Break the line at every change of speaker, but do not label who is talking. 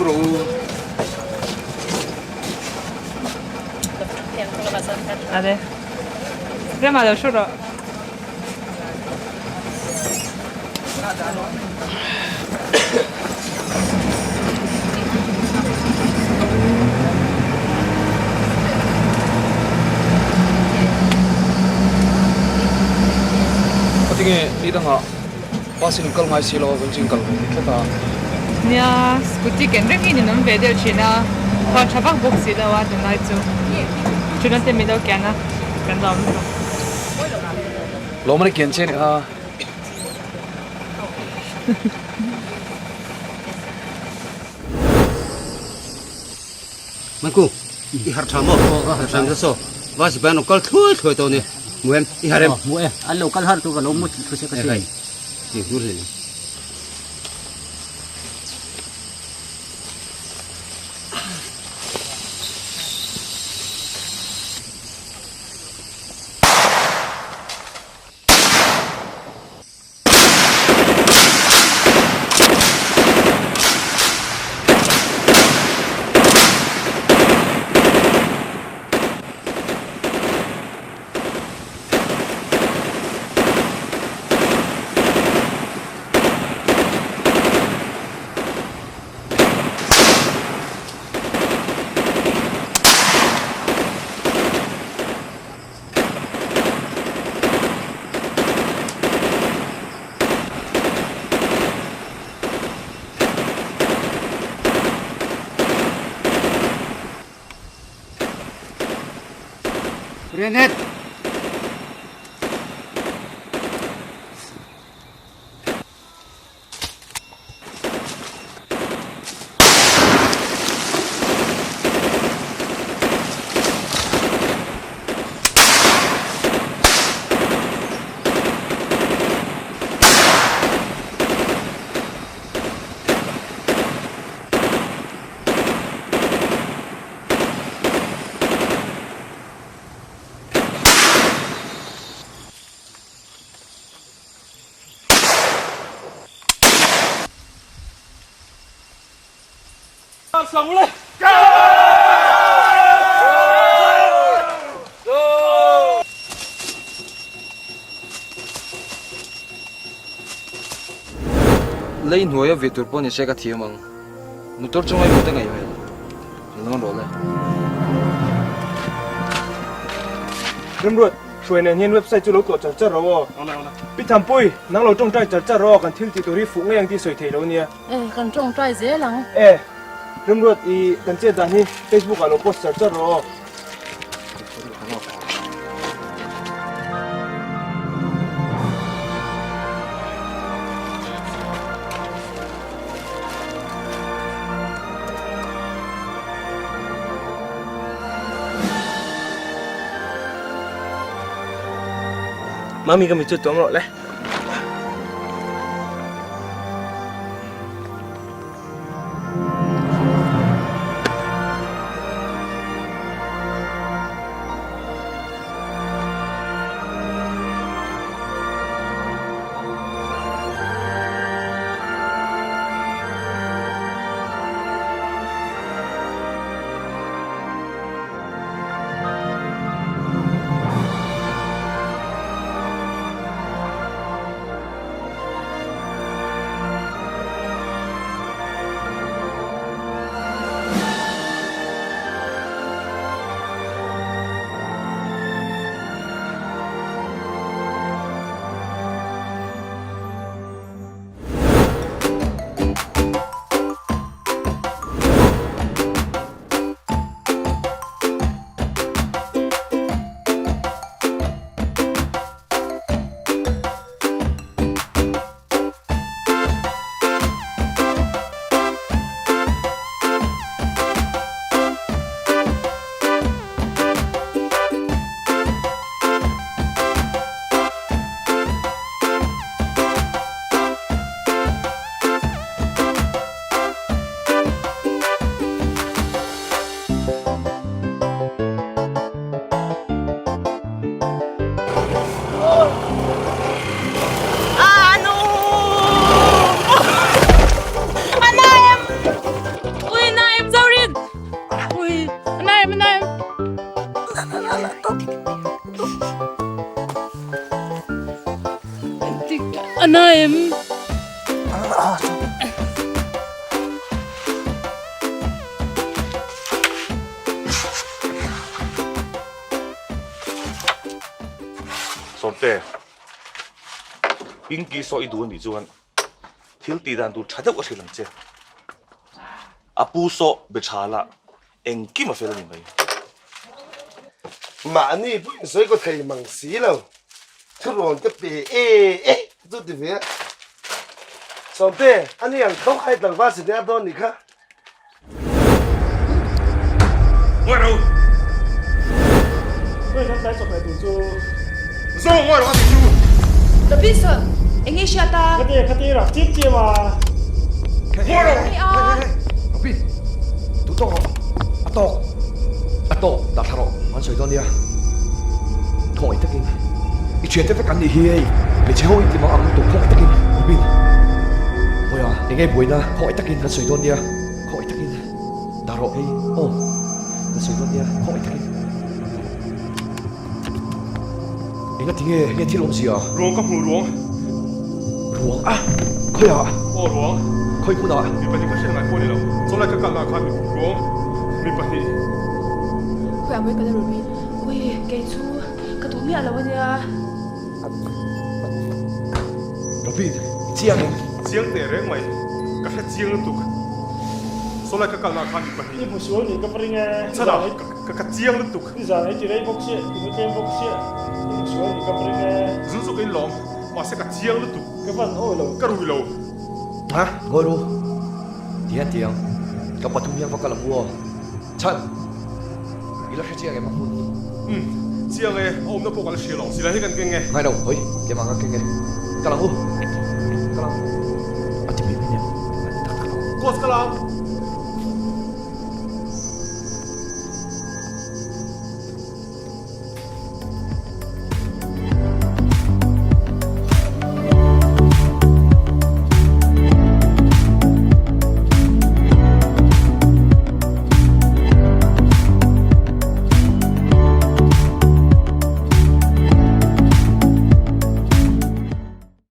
Thu rawh u.
Ale. Rema lo thu rawh.
Tinge ni dangah bus in kal ngai si lo a vawiin chu in kal ve thei tlat a.
Nia, scooty ken reng hi ninawm ve deuh thin a, khuan tha vak bawk si lo a tunlai chu. Chuna te min lo kian a, kan lawm lutuk.
Lawm a ni kian che nih kha.
Mangku, i har tha maw? Har tha em saw. Va sipai an lo kal thuai thuai tawh ni. Hmu em? I har em?
Hmu e. An lo kal har chu ka lo mu thu se ka hria.
Ti hnur hle ni. Grenade!
Lei hnuaia vih tur pawh ni se ka thiam ang. Motor chunga i mut a ngaih hmel. Lo rawh le.
Remruat, hruai nen hian website chu lo tlawh char char rawh aw. Pi Thampui, nang lo tawngtai char char rawh aw, kan thil tih tur hi fuh ngei ang tih sawi theih lo nia.
E, kan tawngtai zel ang.
E, Remruat, i kan chet dan hi Facebook ah lo post char char rawh aw. Mami ka mi chu tuam rawh le.
na em?
Sawmte, Pinky saw i duh anih chuan thil tih dan tur tha deuh a hrilh ang che. A pu saw be tha la engkim a fel a ni mai.
Mahni pawhin sawi kaw thei mang si lo, thurawn ka pe e e chu ti ve a. Sawmte, ani ang tho khai tlangval si nia dawn nih kha.
Ngawi ro!
Ngawi kan tlai chawp leh tur chu.
Zo ngawi ro a ti chu.
Robinson, eng nge hriat a?
Khate, khate rak chim chim a.
Ngawi ro!
Hei a.
Robin, duh tawk rawh. A tawk. A tawk, dah thla rawh. An sawi dawn nia. Khawngaih takin i thiante vek an nih hi hei. Hmeichhe ho in ti mang ang lutuk khawngaih takin Robin. Hawiah eng nge buaina khawngaih takin kan sawi dawn nia. Khawngaih takin dah rawh hei aw kan sawi dawn nia khawngaih takin. Enga ti nge nge thil awmzia?
Ruang ka hmu ruang.
Ruang a? Khawiah?
Aw ruang.
Khawi hmunah?
Mi pahnih ka hriat ngai pawh a ni lo. Chawlai ka kalnaah khan ruang mi pahnih.
Khawiah mawi ka la Robin. Ui kei chu ka duh miah lo a nia.
Robin, i chiang em?
Chiang teh reng mai. Ka hre chiang lutuk. Chawlai ka kalnaah khan mi pahnih.
I hmu sual nih ka va ring e.
Chhan ah ka chiang lutuk.
I zan ei ti rei bawk chiah, i mu tlem bawk chiah, i hmu sual nih ka va ring e.
Zu chu ka in lawm, mahse ka chiang lutuk.
Ka van awi lo.
Ka rui lo.
Ha, ngawi ru. Ti hian ti ang. Ka pathum hian va kal ang u aw. Chhan! I la hre chiang em a hmun?
Umm, chiang e, a awmna pawh ka la hria lo. Silai hi kan keng e.
Ngai lo, hawi, keimah ka keng e. Kal ang u. Kal ang. A ti mai mai nen, a ni tak tak lo.
Coach kal ang.